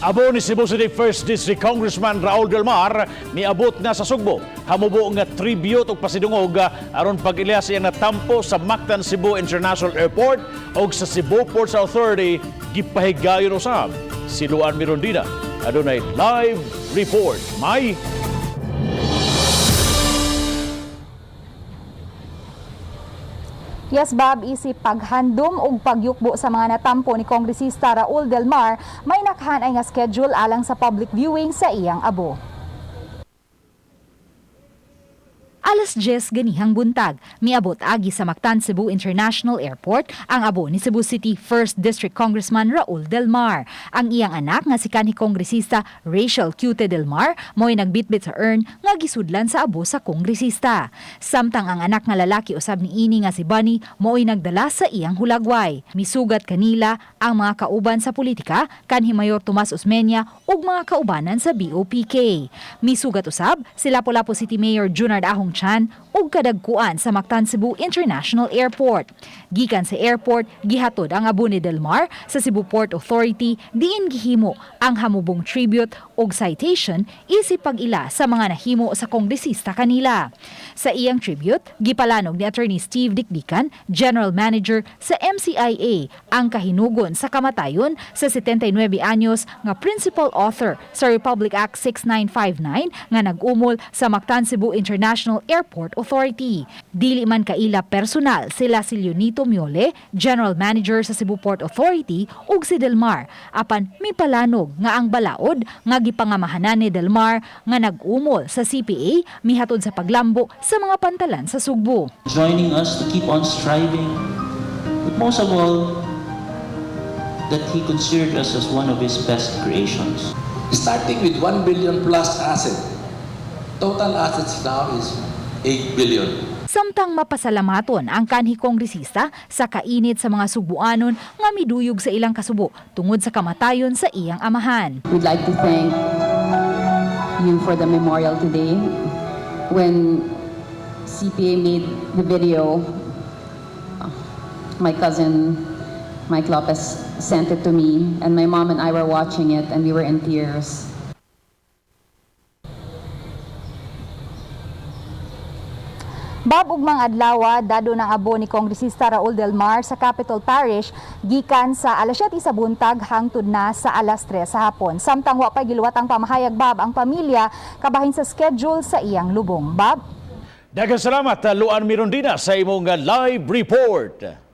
Abo ni Cebu City 1st District Congressman Raul Del Mar miabot na sa Sugbo. Hamubo nga tribute ug pasidungog aron pag-ilya sa iyang natampo sa Mactan Cebu International Airport ug sa Cebu Ports Authority gipahigayon usab. Si Luan Mirondina adunay live report. May Yes, Bob, isip paghandom ug pagyukbo sa mga natampo ni Kongresista Raul Del Mar, may nakahanay nga schedule alang sa public viewing sa iyang abo. Alas 10 ganihang buntag, miabot agi sa Mactan Cebu International Airport ang abo ni Cebu City 1st District Congressman Raul Del Mar. Ang iyang anak nga si kanhi kongresista Rachel Cute Del Mar mo'y nagbitbit sa urn nga gisudlan sa abo sa kongresista. Samtang ang anak nga lalaki usab niini nga si Bunny mo'y nagdala sa iyang hulagway. Misugat kanila ang mga kauban sa politika kanhi Mayor Tomas Osmeña ug mga kaubanan sa BOPK. Misugat usab si Lapu-Lapu City Mayor Junard Ahong Chan ug kadagkuan sa Mactan Cebu International Airport. Gikan sa airport, gihatod ang abo ni Del Mar sa Cebu Port Authority diin gihimo ang hamubong tribute ug citation isip pag-ila sa mga nahimo sa kongresista kanila. Sa iyang tribute, gipalanog ni Attorney Steve Dikdikan, General Manager sa MCIA, ang kahinugon sa kamatayon sa 79 anyos nga principal author sa Republic Act 6959 nga nag-umol sa Mactan Cebu International Airport Authority. Dili man kaila personal sila si Leonito Miole, General Manager sa Cebu Port Authority, ug si Del Mar, apan mipalanog nga ang balaod nga gipangamahanan ni Del Mar nga nag-umol sa CPA mihatod sa paglambo sa mga pantalan sa Sugbo. Joining us to keep on striving, but most of all, that he considered us as one of his best creations. Starting with 1 billion plus asset, total assets now is 8 billion. Samtang mapasalamaton ang kanhi kongresista sa kainit sa mga Sugbuanon nga miduyog sa ilang kasubo tungod sa kamatayon sa iyang amahan. We'd like to thank you for the memorial today. When CPA made the video, my cousin Mike Lopez sent it to me, and my mom and I were watching it, and we were in tears. Bob, ugmang adlaw, dado ng abo ni Kongresista Raul Del Mar sa Capitol Parish gikan sa alas 7 sa buntag hangtod na sa alas 3 sa hapon. Samtang wa pa giluwat ang pamahayag, Bob, ang pamilya kabahin sa schedule sa iyang lubong. Bob? Daghang salamat, Luan Mirondina, sa imong live report.